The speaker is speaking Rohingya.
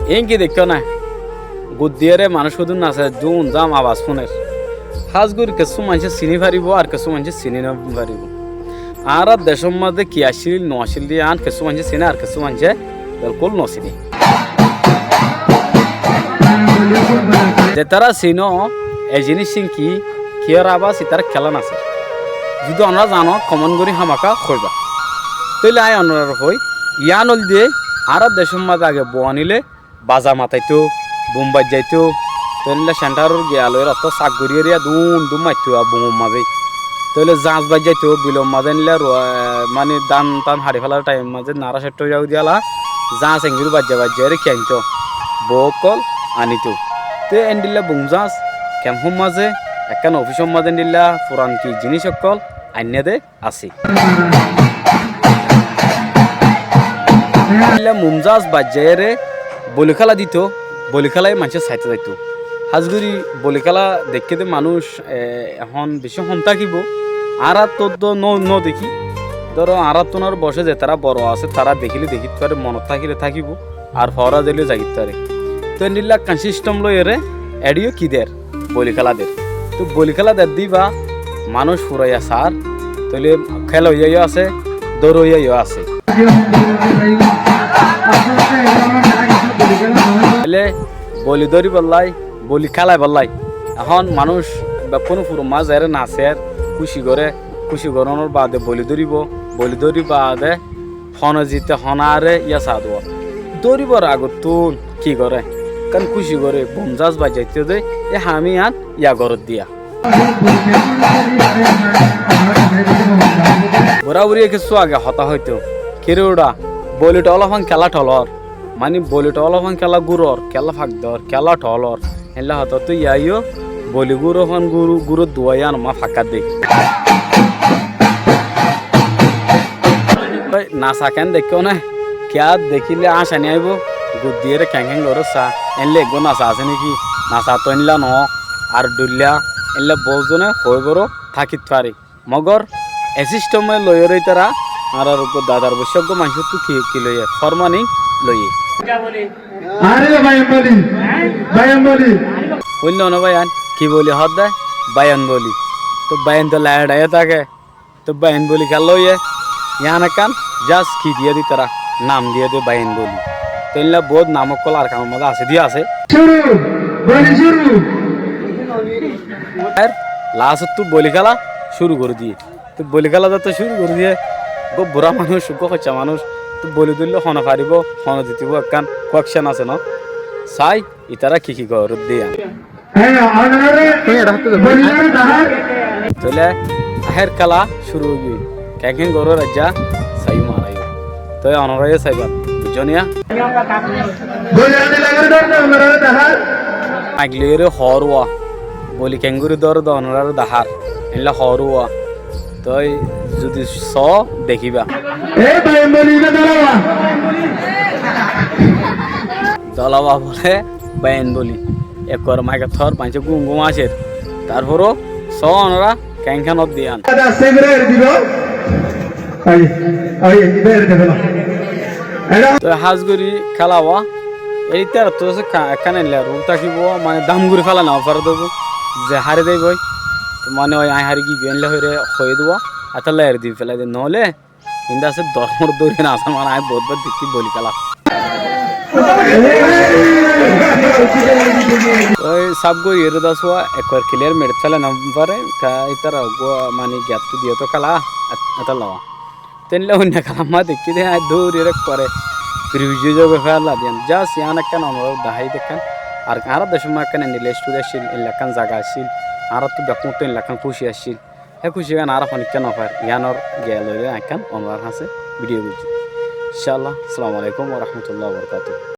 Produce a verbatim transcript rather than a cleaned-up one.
Iín ki deikkó né? Guddiyére manúic húdun nasé, dúun zam abas fúner. Hás gorí kessú maincé siní faribóu ar kessú maincé siní nofaribóu. Añárár decór mazé ki accíl noaccíl de yián kessú maincé siné ar kessú maincé belkúl nosiné. Zetará sinó, e ziníccín ki, kiyór abas, itará kiyólla nasé. Zudi onorá zano, komén gorí hámaka hoibá. Tóile aññí onoráre hoói, yián óilde añárár decór mazé age bou aníle baza mataitóu, bum baijjaitóu, te endilla céntháror giya loiyóre ottó sak goríyeré yá dúun dúun maittóu a bumor mazé. Tóile zañs baijjaitóu, bilor mazé endilla ruwa-, mani dán tán haçi félar thaimor mazé nará céththa ói zagói diyala zañs engorí baijja baijjaiyeré ki aintóu, bou ókkol anítou. Te endilla bum zañs kemfór mazé, ekkán ofísor mazé endilla furan ki ziníc ókkol ainné dé asé. Endilla bum zañs baijjaiyeré boli kéla ditou, boli kéla maincé saitó zaitóu. Hás gorí boli kéla deikké dé manúic, e, ehón bicí hom tákibou. Añára tó dó no, no dekí. Dóro, añárattún ar bosé zetará boro asé, tará dekíle dekít fare, monot tákile tákibou, ar foóra zaile zagit fare. Tó endilla ekkán sísthem loiyeré eçé yó ki der? Boli kéla der. Tó boli kéla der de íba manúic furaiya saár, tóile kéla óiya yó asé, dóra óiya yó asé. Tóile boli dóribollá, boli kélaibólla. Ehón manúic bekkúne furor mazé zaiyeré nasér, kúci goré, kúci gorónor baade boli dóribou, boli dórir baade hone zite hone aré yá saá dé. Dóribor agottún ki goré? Ekkán kúci goré, bum zañs baijjaitó dé, e ham yián yá goródde yá. Burá-buriye kessú age hotá hoitóu, ki re uçá, boli tholófan kiyólla tholór? Mani boli tholófan kiyólla gúror, kiyólla fak dor, kiyólla tholór? Héndilla hotá tó yá yó, boli gúrofan gúr, gúror duwa yián ammá fakká dé. Ói, nasa keén deikkó né? Kiyá dekíle áñcani aibóu, guddiyére keñ keñ gorór saá, endilla eggúa nasa asé néki? Nasa tó endilla noó, ar dhuilla, endilla boóut zone hoói boró tákit fare. Mogor e sístheme loiyóre ítara añárar uggúa dadar boiccá uggúa maincóttu ki, ki loiyé? Fórmaning loiyé. Aré baiyan boli, baiyan boli. Óinno óinno baiyan ki boli hoódde? Baiyan boli. Tó baiyan tó laiyé thaiyé táke. Tó baiyan boli kiyólla óiye? Yián ekkán just ki diyé dé ítara, nam diyé dé baiyan boli. Tó endilla boóut nam ókkol Arkanor mazé asé dé asé. Cúru, boli cúru. Ar lastottú boli kéla cúru gorí diyé. Tó boli kéla zettó cúru gorí diyé, uggúa burá manúic, uggúa hoiccá manúic, tó boli dóille hone faribóu, hone zitibóu ekkán question asé no? Sai, ítara ki ki goródde yián. Tóile ahér kéla cúru óigiyoi. Keén keén gorór aijja saiyó maraiyó. Toi onorá yó saiba, buijjó niya? Maik loiyóre hoór uwá, boli keéngori dóro de onoráre dahár, endilla hoór uwá. Toi zudi soó dekíba. E baiyan boli, ibá dolawa. Dolawa bole baiyan boli. Ekkore maikot hoór maincé gúm gúm aiccér. Tarfore soó onorá keéngori diyan. Toi hás gorí kéla uwá. Ei ítarattú asé ka-, ekkán endilla rul tákibou, mane dam gorí féla no fare dé, ze hári dé boi. Tó mane ói aññí hári giyí endilla hoiyé dé uwá. Etólla eri di félai dé. Noóile endilla asé dormor dóri no asé, mane aññí boóut bar dekkí boli kéla. Ói sáf gorí eri dé asé uwá, ekkore clear meçit félai no fare, ka-, ítara uggúa mane giyattú diyé tó kéla, et-, etólla uwá. Te endilla oinno kéla ammá dekkí dé, aññí dóri ekkore privilegio ói zagói féla diyan. Just yián ekkán onoráre daháiyi dé ekkán. Ar añárar decór mazé ekkán endilla stóri accíl, endilla ekkán zaga accíl. Añáráttu bekkúnottú endilla ekkán kúci accíl. Hé kúcigán añára honikká no fair. Yiánor giyal loiré aññí ekkán onorár hañsé vidiyo goijjí. Incálla, assalamu alaikum wa rahmatullahi wa barakatuhu.